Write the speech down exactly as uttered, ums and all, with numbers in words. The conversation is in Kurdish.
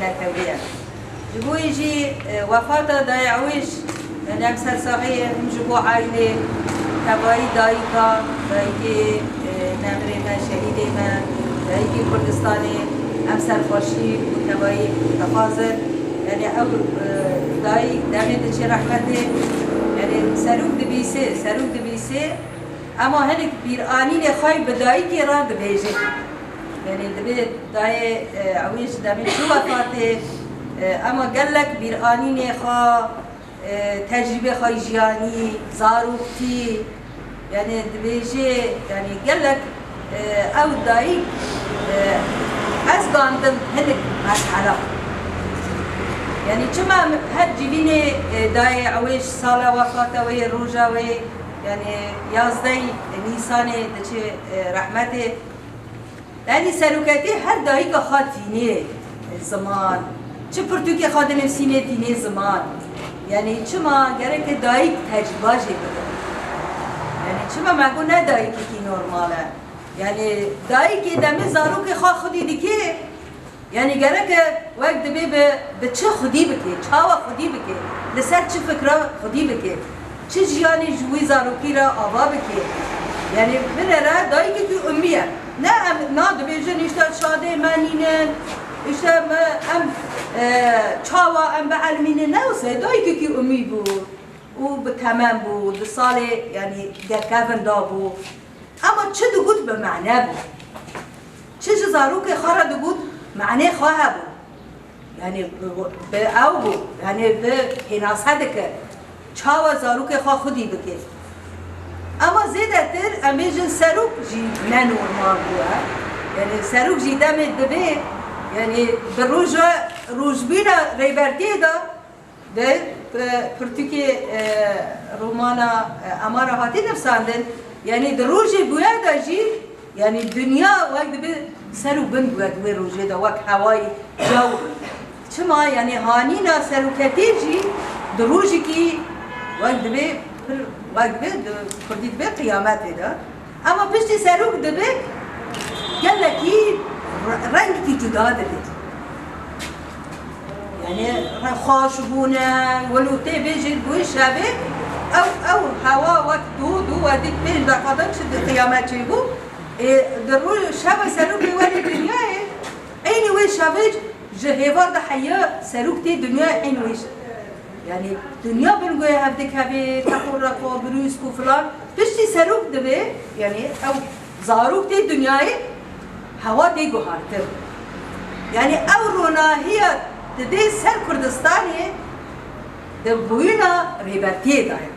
Netewiye. Ji bo wê jî, e, wefata dayê Ewêj, e, em ser saxê him ji bo aîlê, tevayî dayika, dayikê, e, nemrê me, şehîdê me, dayikê Kurdistanê, em ser xweşî û tevayî dixwazin. Yanî ew, e, dayik demê diçe rehmetê, yanî serok dibîsê, serok dibîsê, ema hinek bîranînê xwe yê bi dayikê re dibêje. Yanî divê dayê, e, Ewêj demê çû wefatê, e, ema gelek bîranînê xwe, e, tecrîbê xwe yê jiyanî, zaroktî, yanî dibêje, yanî gelek, e, ew dayik, e, ez gandim hinek merhela. Yanî çima em her civînê, e, dayê Ewêj sala wefata wê, roja wê, yanî yazdeh Nîsanê diçe, e, rehmetê. Yanî seroketê her dayika xwe tînê ziman. Çi pirtûkê xwe dinivîsînê tînê ziman. Yanî çima gereke dayik tecrîba jê bide? Yanî çima me got ne dayikekî normal e? Yanî dayikê demê zarokê xwe xwedî dike, yanî gereke wek dibê bi, bi çi xwedî bike, çawa xwedî bike, li ser çi fikra xwedî bike. Çi jiyanê ji wî zarokî re ava bike. Yanî binêre dayikekî umî ye. Ne em na dibêjin, îşte şadê me nînin, îşte me, em, e, çawa em bielimînin. Ne wisa, dayikekî umî bû û bi temem bû, di salê, yanî, derkevin da bû. Ema çi digot bi mane bû. Çi ji zarokê xwe re digot, manê xwe hebû. Yanî bi, bi ew bû, yanî bi pênase dikir. Çawa zarokê xwe xwedî bike. Ema zêdetir em bêjin serok jî ne normal bû, e. Yanî serok jî demê divê, yanî bi roja rojbîna Rêbertiyê de, Di, e, pirtûkê, e, romana, e, Amara hatî nivîsandin, yanî di rojê bûye de jî, yanî dinya wek dibe ser û bin bûye di wê rojê de, wek hewayî, caw. Çima? Yanî hanîna seroketê jî di rojekî wek dibe pir, wek dibe di kurdî dibe qiyametê de. Ema piştî serok dibe gelekî re-, rengekî cuda dibe. Yanî re-, xweş bûne, wilo tê bêjî bû şevê, ew, ew hewa wek dû, dû, we dît pênc deqa de çi di qiyamet çêbû. Ê, di roj şeva serokê werê dinyayê, eynî wê şevê ji hêvar de heya serok tê dinyayê eynî wê ş-, Yanî dinya bin guhê hev dikeve, teqo reqo, birûsk û filan. Piştî serok dibe, yanî ew zarok tê dinyayê, hewa tê guhartin. Yanî ew ronahiya didê ser Kurdistanê di bûyîna Rêbertiyê de ye.